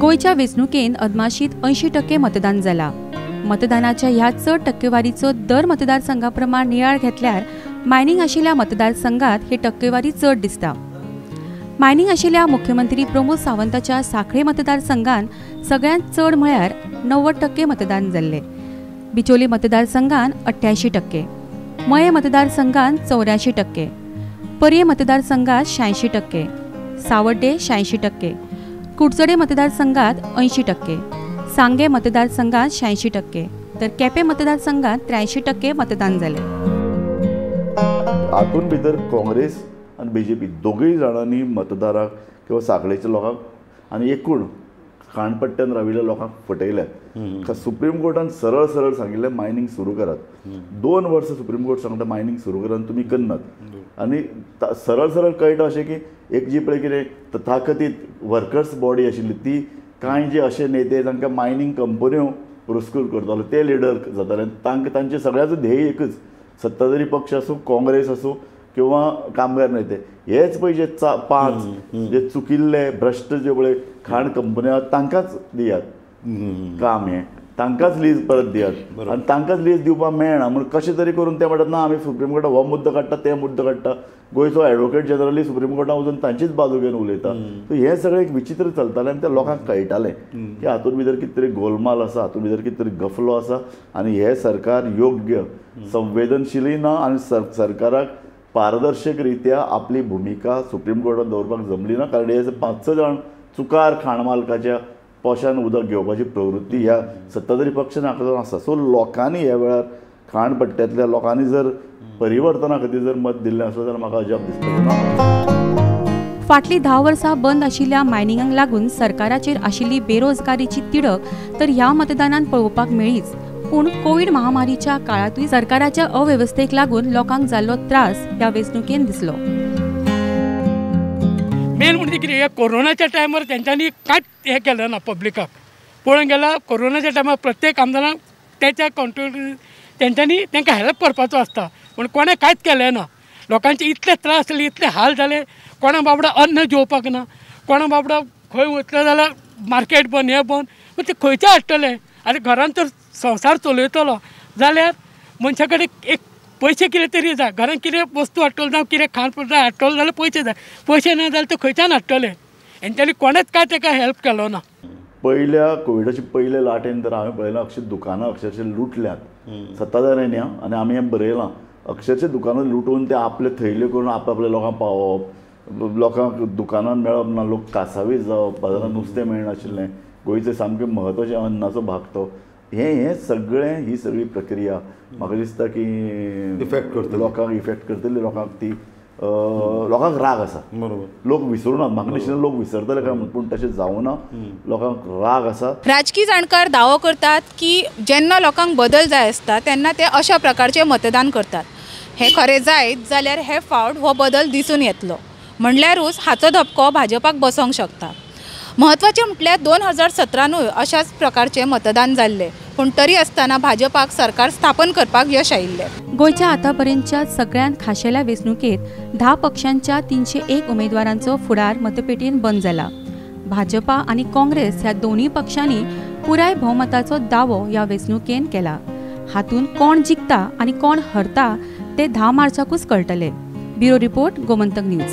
गोंयच्या वेंचणुकेंत अदमाशीत 80% मतदान जाला। मतदानाच्या ह्या चड टक्केवारीचो दर मतदारसंघा प्रमाण नियाळ घेतल्यार मायनिंग आशिल्ल्या मतदारसंघात ही टक्केवारी चड दिसता। मायनिंग आशिल्ल्या मुख्यमंत्री प्रमोद सावंताच्या सांखळे मतदारसंघान सगळ्यांत चड म्हळ्यार 90% मतदान जाल्लें। बिचोली मतदारसंघान 88%, मये मतदारसंघान 84%, पर्ये मतदारसंघात 86%, सावड्डे 86%, कुडचडे मतदारसंघात 80%, सांगे मतदारसंघात 86% तर केपें मतदारसंघात 83% मतदान जालें। हातूंत भितर काँग्रेस आनी बीजेपी दोगूय जाणांनी मतदाराक किंवा सांखळेच्या लोकांक आनी एकूण खाणपट्ट्यान राविल्ल्या लोकांक फटयल्यात। सुप्रीम कोर्टान सरळ सरळ सांगिल्लें मायनिंग सुरू करात। 2 वर्सां सुप्रीम कोर्ट सांगता मायनिंग सुरू करात, तुमी करनात। आनी सरळ सरळ कळटा अशें की एक जी पळय कितें तथाकथीत वर्कर्स बॉडी आशिल्ली ती कांय जे अशे नेते तांकां मायनिंग कंपन्यो पुरस्कृत करताले ते लिडर जाताले। तांकां तांचे सगळ्याचो ध्येय एकच, सत्ताधारी पक्ष आसूं, काँग्रेस आसूं किंवा कामगार नेते, हेच पळय जे 5 जे चुकिल्ले भ्रश्ट जे पळय खाण कंपन्यो आहात तांकांच दियात काम, हें तांकांच लीज परत दियात। आनी तांकांच लीज दिवपाक मेळना म्हूण कशें तरी करून ते म्हणटात ना आमी सुप्रीम कोर्टान हो मुद्दो काडटा ते मुद्दो काडटा। गोंयचो एडवोकेट जनरली सुप्रीम कोर्टान वचून तांचीच बाजू घेवन उलयता। सो हें सगळें एक विचित्र चलतालें आनी ते लोकांक कळटालें की हातूंत भितर कितें तरी गोलमाल आसा, हातूंत भितर कितें तरी गफलो आसा आनी हें सरकार योग्य संवेदनशीलय ना आनी सरकाराक पारदर्शक रित्या आपली भुमिका सुप्रीम कोर्टान दवरपाक जमली ना। कारण हे 5-6 जाण चुकार खाण मालकाच्या पोशान उदक घेवपाची प्रवृत्ती ह्या सत्ताधारी पक्षान आसा। सो लोकांनी ह्या वेळार खाणपट्ट्यांतल्या लोकांनी जर परिवर्तना खातीर जर मत दिल्लें आसलें जाल्यार म्हाका अजाप दिसतलें ना। फाटलीं 10 वर्सां बंद आशिल्ल्या मायनिंगाक लागून सरकाराचेर आशिल्ली बेरोजगारीची तिडक तर ह्या मतदानान पळोवपाक मेळ्ळीच, पूण कोवीड महामारीच्या काळांतूय सरकाराच्या अवेवस्थेक लागून लोकांक जाल्लो त्रास ह्या वेंचणुकेन दिसलो। मेन म्हणजे कितें, कोरोनाच्या टायमार तेंच्यांनी कांयच हें केलें ना पब्लिकाक। पळोवंक गेल्यार कोरोनाच्या टायमार प्रत्येक आमदारांक तेच्या कॉन्ट्रिब्युशन तेंच्यांनी तांकां हेल्प करपाचो आसता, पूण कोणें कांयच केलें ना। लोकांचे इतले त्रास जाले, इतले हाल जाले, कोणा बाबडा अन्न जेवपाक ना, कोणा बाबडा खंय वतले जाल्यार मार्केट बंद, हें बंद, ते खंयचे हाडटले? आनी घरान तर संवसार चलयतलो जाल्यार मनशा कडेन एक पयशे कितें तरी जाय, घरान कितें वस्तू हाडटलो जावं कितें खाण जाय हाडटलो जाल्यार पयशे जाय, पयशे ना जाल्यार ते खंयच्यान हाडटले? हेंच्यांनी कोणेंच कांय ताका हेल्प केलो ना। पयल्या कोविडाच्या पयल्या लाटेन तर हांवें पळयलां अक्षर दुकानां अक्षरशः लुटल्यात सत्ताधाऱ्यांनी आनी आमी हें बरयलां, अक्षरशः दुकानां लुटून ते आपले थैल्यो करून आपल्या लोकांक पावोवप, लोकांक दुकानान मेळप ना, लोक कासावीस जावप, बाजारांत नुस्तें मेळनाशिल्लें, गोंयचें सामकें म्हत्वाचें अन्नाचो भाग तो। हें सगळें ही सगळी प्रक्रिया म्हाका दिसता की इफेक्ट करतली लोकांक, इफेक्ट करतली लोकांक, ती लोकांक राग आसा, बरोबर लोक विसरूना, म्हाका दिसना लोक विसरतले काय म्हूण, पूण तशें जावना, लोकांक राग आसा। राजकी जाणकार दावो करतात की जेन्ना लोकांक बदल जाय आसता तेन्ना ते अशा प्रकारचें मतदान करतात। हें खरें जायत जाल्यार हे फावट हो बदल दिसून येतलो, म्हणल्यारूच हाचो धपको भाजपाक बसोंक शकता। म्हत्वाचें म्हटल्यार 2017नूय अशाच प्रकारचें मतदान जाल्लें, पूण तरी आसतना भाजपाक सरकार स्थापन करपाक यश आयिल्लें। गोंयच्या आतापर्यंतच्या सगळ्यांत खाशेल्या वेंचणुकेंत 10 पक्षांच्या 301 उमेदवारांचो फुडार मतपेटीन बंद जाला। भाजपा आनी काँग्रेस ह्या दोनूय पक्षांनी पुराय भोवमताचो दावो ह्या वेंचणुकेन केला। हातूंत कोण जिखता आनी कोण हरता ते 10 मार्चाकूच कळटलें। Bureau report, Gomantak news.